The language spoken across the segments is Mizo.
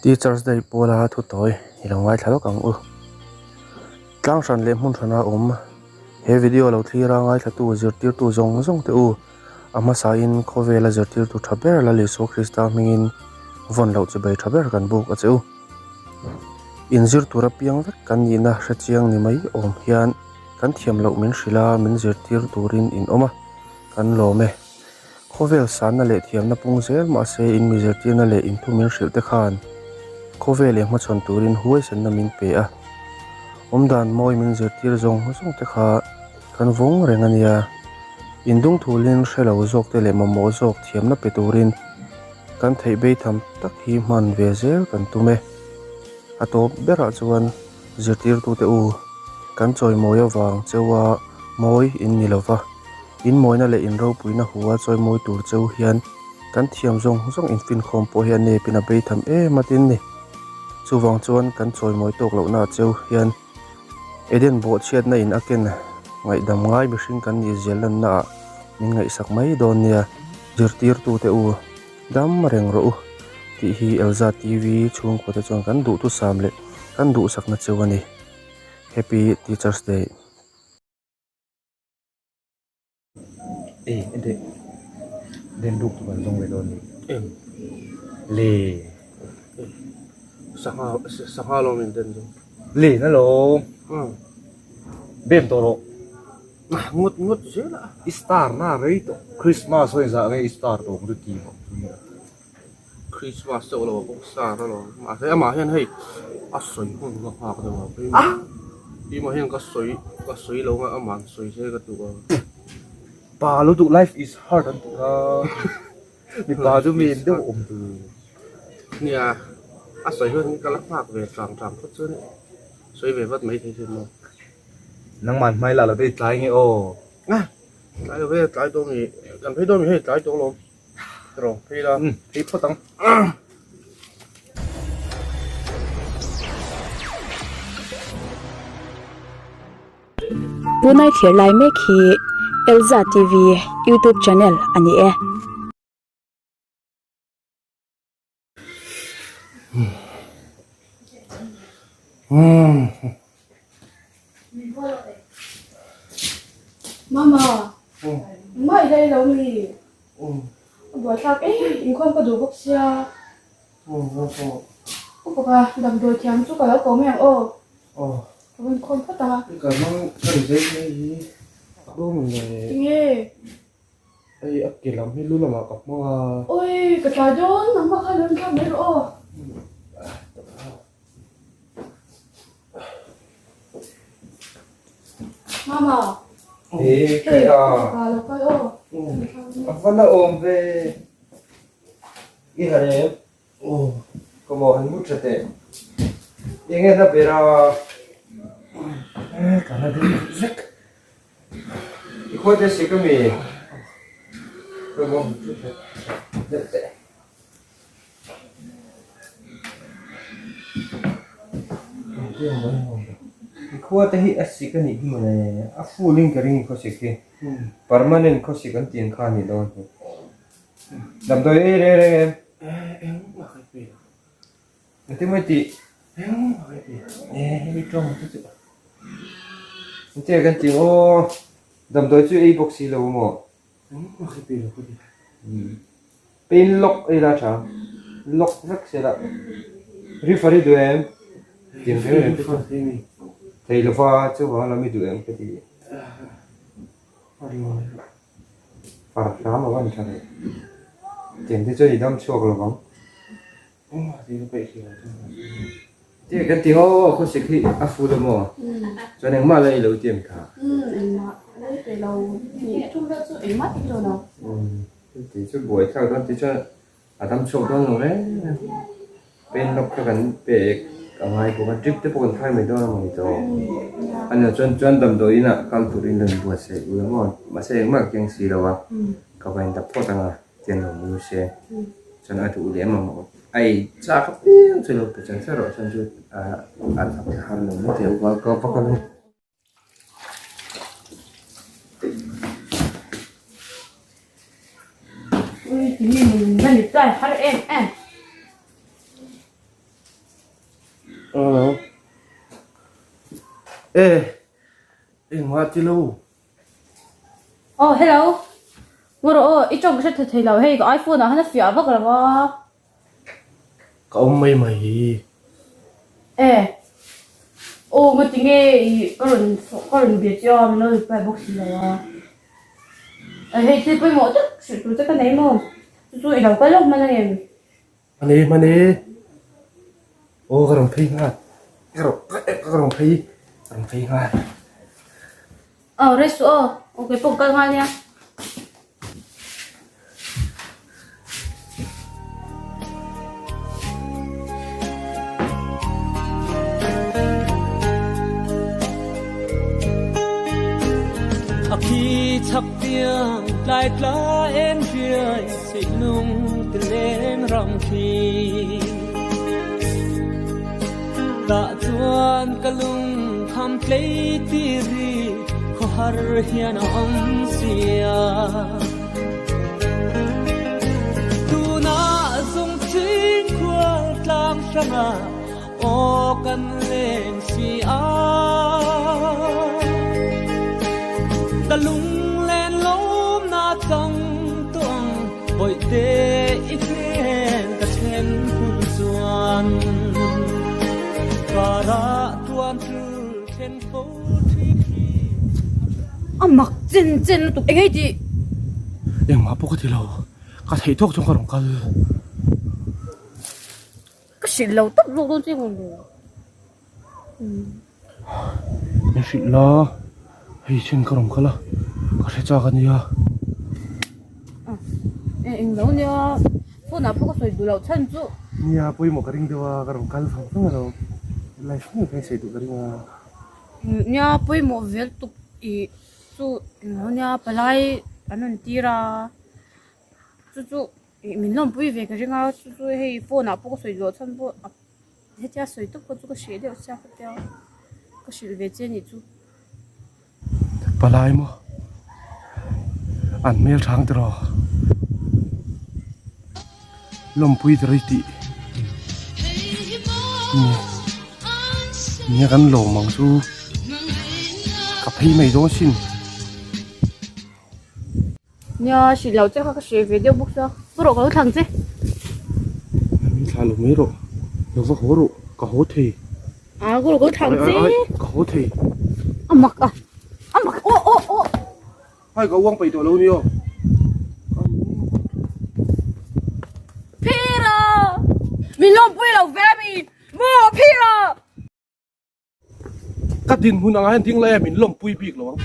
Teachers Day pawla thu tawi i lo ngaithla lawk ang u. Tlang hran leh hmun hrana awm he video lo thlira ngaithlatu zirtirtu zawng zawng te u a hmasain khawvela zirtirtu tha ber Lal Isua Krista hmingin vawn loh chibei tha ber kan buk a che u. Inzir tura piang vek kan nihna hrechiang ni mai awm hian kan thiam loh min hrilh a, min zirtir turin in awm a, kan lawm e. Khawvel sanna leh thiamna pung zel mahse in mi zirtirna leh in thu min hrilh te khan khawvel eng hmachhawn turin huaisenna min pe a, awmdan mawi min zirtir zawng zawng te kha kan vawng reng a nia. Indungthulin hre lo zawk te leh mamawh zawk thiamna pe turin kan theih beitham tak hi hman ve zel kan tum e. A tawp berah chuan zirtirtute u, kan chawimawi avang cheua mawi in ni lova, in mawina leh in ropuina hua chawimawi tur cheu hian kan thiam zawng zawng infinkhawm pawh hi a nepin a beitham em a tin ni. Chuvang chuan kan chawimawi tawk lohna cheu hian Eden bawhchhiatna in a ken ngaihdam ngai mihring kan nih zial lanna ah min ngaihsak mai dawn nia, zirtirtute u dam reng rawh u tih hi Elza TV chhungkua te chuan kan duhthusam leh kan duhsakna cheu a ni. Happy Teachers Day. Ei ente den ruk chu kan zawng ve dawn ni eng le sangha sangha lawm in den chu le na lo bem tawh rawh ngut ngut zel a i star na rei tawh Christmas ho inzah nge i star tawh ang chu ti maw Christmas chauh lo a bawk star alawm mahse amah hian hei a sawi hun ka nghak deuh a keimah keimah hian ka sawi ka sawi lo a amah sawi se ka duh a. Pa lo duh life is hard an tih kha mipa chu mi in deuh awm tur. Nia a sawi hun hi ka la nghak ve tang tang phawt chuan sawi ve vat mai thei sin maw. Nangman hmai lah lo te i tlai nge aw. Tlai lo ve tlai dawn mi kan phei dawn mi hei tlai tawh alawm. Rawh phei la. Umm phei phawt ang. Tunai thlir lai mek hi Elza TV YouTube channel a ni e. Mama, engmah i lei lo mi? A buaithlak em, inkhawm ka duh bawk sia. U Papa, damdawi thiam chu ka lo ko mai ang aw. Ka va inkhawm phawt ang a. Tinge? Hei a ke lam hi lu lamah ka hmang a. Oi, ka tlai dawn, nangmah kha lo inthlak mai rawh aw. Mama. He kai a. Ka lo kai aw. A va la awm ve. I har em? Ka maw han mu tha teh. Enge na ber a? Ka la deuh vek. I khawi te sik ami? Ka maw han mu tha deuh teh. I khua te hi a sik a nih hi mawle, a full in ka ring i khawsik hi, permanent khawsik an tih ang kha a nih dawn hi. Damdawi ei reng reng em? Engtin maw i tih? Hemi tawng te chu engtin nge kan tih ang aw, damdawi chu ei bawk si lo maw? Pain lock ei la tha, lock vek se la, referee duh em? Tiang reng reng te chu thei lo va chuvang lam i duh em ka ti. Far hram a va ni tha ve, tiang te chuan i dam chhuak lo vang. Ti kan ti ho khawsik hi a full a maw? Chuan engmah la ei lo ti em kha? Engmah la ei pe lo ni thum vel chu engmah ti dawn lo. Ti chu buai thlak dawn ti chuan a dam chhuak dawn lo reng reng. Pain lock kha kan pek a ngai bawk a, drip te pawh kan khai mai dawn a maw ni tawh. A nia chuan chuan damdawi inah kal turin rawn buatsaih ula maw? Mahse engmah ka keng si lo a, ka va in dap phawt ang a. Tiang lo mu se chuan a duh leh mamawh a ei chak apiang chu lo pe chan chan rawh chuan chu a a har lo mai thei a ka va kal a ni. Ui tini mun na ni tlai har em em. Hello. E engmah ti lo. Aw hello. Ngaw rawh aw i tawng ka hre thei thei lo hei ka iPhone ah khan a fiah vak lo a. Ka awm mai mai hi. E. Aw nga ti nge i ka rawn ka rawn bia che a min lo reply bawk si lo a. E hei thil pawimawh tak hrilh tur che ka nei maw? Chu chu i lo kal lawk hman angem? Hmani hmani. Aw ka rawn phei nghal. Ka rawn ka rawn phei ka rawn phei nghal. Aw rei suh aw. Aw keipawh ka kal nghal nia. A khi chak tiang tlai tla en riai lung ti leng ram khi tah chuan ka lung kham tlei ti ri khawhar hian a awm sia tunah zung ching khual tlang hranga aw kan leng si a ka lunglen lawm na chang tuang bawihte i hnen ka then hun chuan karah tuan tul then fo thi khi A mak chen chen lutuk eng hei tih. Engmah pawh ka ti lo, ka theih tawk chuan ka rawn kal. Ka hrilh lo tawp zawk dawn che maw le. Min hrilh la, hei chin ka rawn kal a, ka hre chak a nia. Eng lo nia, phone ah pawh ka sawi duh loh chhan chu. Nia, pawimawh ka ring deuh a, ka rawn kal vang vang alawm. Life ngei ka insawi duh ka ring a. Nia, pawimawh vel tuk ih chu eng lo nia, palai an rawn tir a, chu chu. Ih min lawmpui ve ka ring a chu chu hei phone ah pawh ka sawi duh chhan pawh a hetia sawi tawp kha chu ka hreh deuh sia khatia ka hrilh ve che anih chu. Palai maw an hmel thang tiraw lawmpui tir i tih nia kan lawm ang chu ka phei mai dawn sin. Nia, hrilh loh che kha ka hreh ve deuh bawk sia, pu rawh ka lo thlang che. Min thlah lo mai rawh, lo va haw rawh, ka haw thei. A ka lo thlang che. Ka haw thei. A mak a, a mak aw aw aw. Hai ka uang peih tawh lo nia. Phira! Min lawmpui lo ve mi, maw Phira! Ka dinhmun ang ah hian ding la em in lawmpui bik lo ang.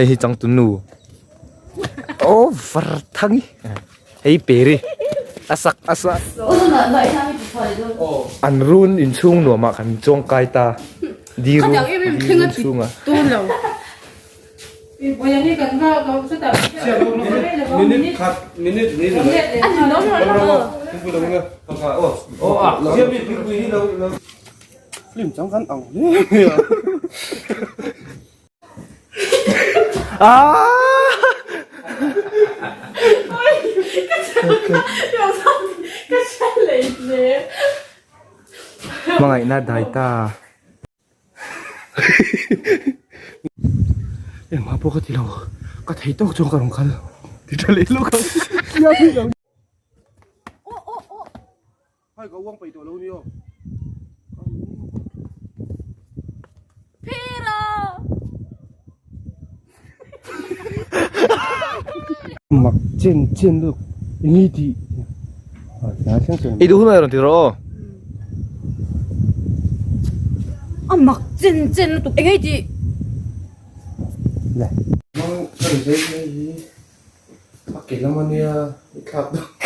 Hei hi changtunu aw var thangi hei peri a sak a sa an run inchhung nuamah kan chuang kai ta di run di run chhungah. Film chang kan ang hle mai a. Hmangaihna dai ta. Engmah pawh ka ti lo, ka thei tawk chuan ka rawn kal. Ti tha leh lawk ang. Hai ka uang peih tawh lo nia. Phira! Mak chen chen lutuk eng i tih. I duh hunah rawn ti rawh aw. A mak chen chen lutuk eng i tih. Le. Mang ka ri zai zai hi a ke lam ania i thlak dawn.